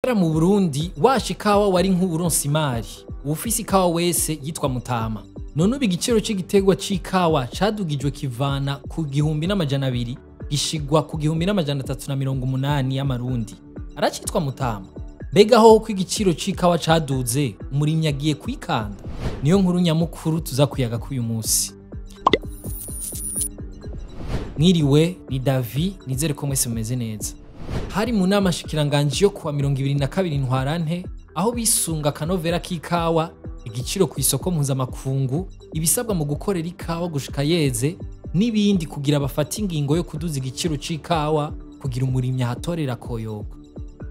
Kera mu Burundi washa ikawa wari nk'uwuronse imari, uwufise ikawa wese yitwa mutama. None ubu igiciro c'igiterwa c'ikawa cadugijwe kivana ku 1200 gishigwa ku 1380 y'amarundi. Aracitwa mutama? Mbega hoho ko igiciro c'ikawa caduze, umurimyi agiye kwikanda? Niyo nkuru nyamukuru tuza kuyaga k'uyu musi. Mwiriwe, ni Davi, nizere ko mwese mumeze neza. Hari mu nama nshikiranganji yo kuwa 22 Ntwarante, aho bisunga akanovera k'ikawa, igiciro ku isoko mpuzamakungu, ibisabwa mu gukorera ikawa gushika yeze, n'ibindi kugira bafate ingingo yo kuduza igiciro c'ikawa kugira umurimyi ahatorera koyoka.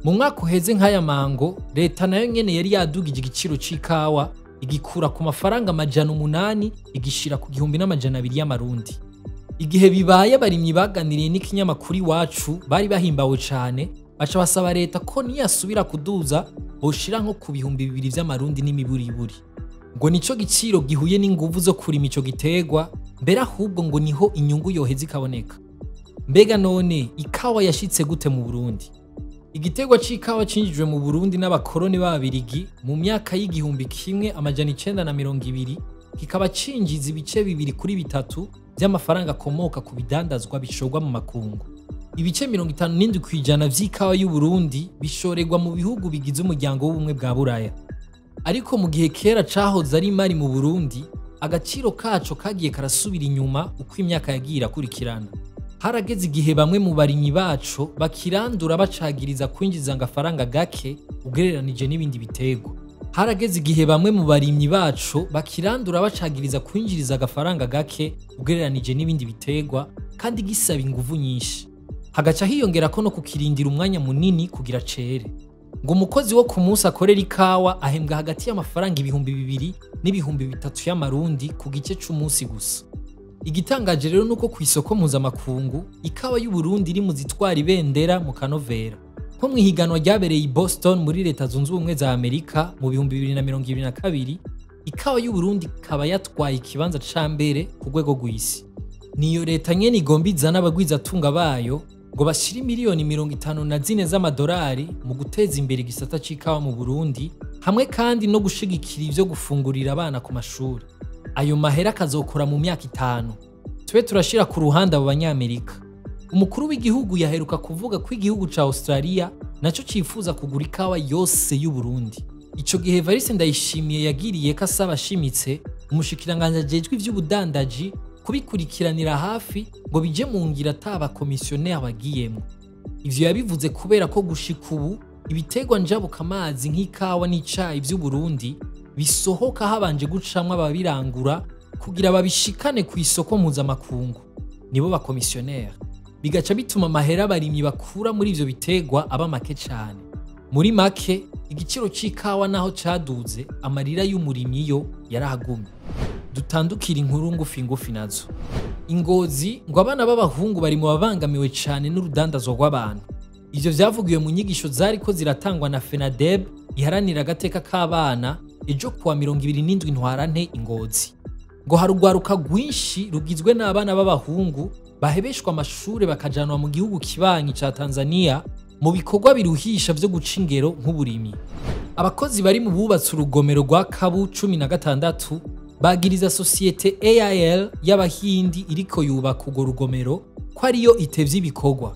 Mu mwaka uheze nk'aya mango, leta nayo nyene yari yadugije igiciro c'ikawa, igikura ku mafaranga 800 igishira ku 1200 y'amarundi. Igihe bibaye abarimyi baganiriye n'ikinyamakuru Iwacu bari bahimbawe cane, baca basaba leta ko niyasubira kuduza boshira nko ku 2000 vy'amarundi n'imiburiburi. Ngo nico giciro gihuye n'inguvu zo kurima ico giterwa, mbere ahubwo ngo niho inyungu yoheza ikaboneka. Mbega none ikawa yashitse gute mu Burundi? Igiterwa c'ikawa cinjijwe mu Burundi n'abakoroni b'Ababirigi mu myaka y'1920, kikaba cinjiza ibice 2 kuri 3 vy'amafaranga akomoka ku bidandazwa bishorwa mu makungu. Ibice 57% vy'ikawa y'u Burundi bishorerwa mu bihugu bigize umuryango w'ubumwe bwa Buraya. Ariko mu gihe kera cahoze ari imari mu Burundi, agaciro kaco kagiye karasubira inyuma uko imyaka yagiye irakurikirana. Harageze igihe bamwe mu barimyi baco bakirandura bacagiriza kwinjiza agafaranga gake ugereranije n'ibindi biterwa. Harageze igihe bamwe mu barimyi baco bakirandura bacagiriza kwinjiriza agafaranga gake ugereranije n'ibindi biterwa kandi gisaba inguvu nyinshi. Hagaca hiyongera ko no kukirindira umwanya munini kugira cere. Ngo umukozi wo ku munsi akorera ikawa ahembwa hagati y'amafaranga 2000 n'ibihumbi 3000 y'amarundi ku gice c'umunsi gusa. Igitangaje rero nuko ku isoko mpuzamakungu ikawa y'u Burundi iri mu zitwara ibendera mu kanovera. Nko mw'ihiganwa ryabereye i Boston muri Leta Zunze Ubumwe za Amerika mu 2022, ikawa y'u Burundi ikaba yatwaye ikibanza ca mbere ku rwego rw'isi. Niyo leta nyene igomba izana abagwizatunga bayo ngo bashire miliyoni 54 z'amadolari mu guteza imbere igisata c'ikawa mu Burundi, hamwe kandi no gushigikira ivyo gufungurira abana ku mashuri. Ayo mahera akazokora mu myaka 5. Tube turashira ku ruhande abo banyamerika. Umukuru w'igihugu yaheruka kuvuga ko igihugu ca Australia naco cifuza kugura ikawa yose y'u Burundi. Ico gihe Evariste Ndayishimiye yagiriye ko asaba ashimitse umushikiranganje ajejwe ivy'ubudandaji kubikurikiranira hafi ngo bije mu ngira ataba komisiyoneri bagiyemwo. Ivyo yabivuze kubera ko gushika ubu ibiterwa njabukamazi nk'ikawa n'icayi vy'u Burundi bisohoka habanje gucamwo ababirangura kugira babishikane ku isoko mpuzamakungu, nibo bakomisiyoneri. Bigaca bituma amahera abarimyi bakura muri ivyo biterwa aba make cane. Muri make, igiciro c'ikawa naho caduze, amarira y'umurimyi yo yarahagumye. Dutandukira inkuru ngufi ngufi nazo. Ingozi ngo abana b'abahungu bari mu babangamiwe cane n'urudandazwa rw'abantu. Ivyo vyavugiwe mu nyigisho zariko ziratangwa na FENADEB iharanira agateka k'abana ejo kuwa 27 Ntwarante Ingozi. Ngo hari urwaruka rwinshi rugizwe n'abana b'abahungu bahebeshwa amashure bakajanwa mu gihugu kibanyi ca Tanzania mu bikorwa biruhisha vyo guca ingero nk'uburimyi. Abakozi bari mu bubatse urugomero rwa Kabu 16 bagiriza sosiyete AIL y'Abahindi iriko yubaka urwo rugomero ko ariyo itevye ibikorwa.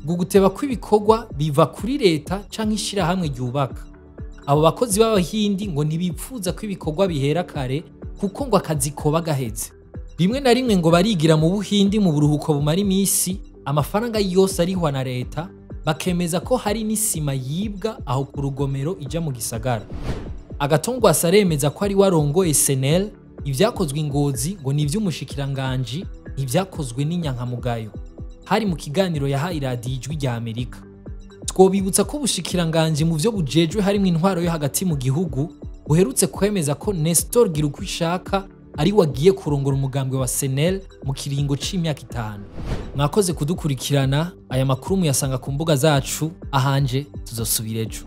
Ngo guteba kw'ibikorwa biva kuri leta canke ishirahamwe ryubaka. Abo bakozi b'Abahindi ngo ntibipfuza ko ibikorwa bihera kare kuko ngo akazi koba gaheze. Rimwe na rimwe ngo barigira mu Buhindi mu buruhuko bumara imisi, amafaranga yose arihwa na leta, bakemeza ko hari n'isima yibwa aho ku rugomero ija mu gisagara. Agatongwasa aremeza ko ari warongoye SNL, ivyakozwe Ingozi ngo ni ivy'umushikiranganji, ivyakozwe n'inyankamugayo. Hari mu kiganiro yahaye iradiyo Ijwi rya Amerika. Twobibutsa ko ubushikiranganji mu vyo bujejwe harimwo intwaro yo hagati mu gihugu buherutse kwemeza ko Nestor Girukwishaka ari wagiye kurongora umugambwe wa SNL mu kiringo c'imyaka 5. Mwakoze kudukurikirana, aya makuru muyasanga ku mbuga zacu, ahanje tuzosubira ejo.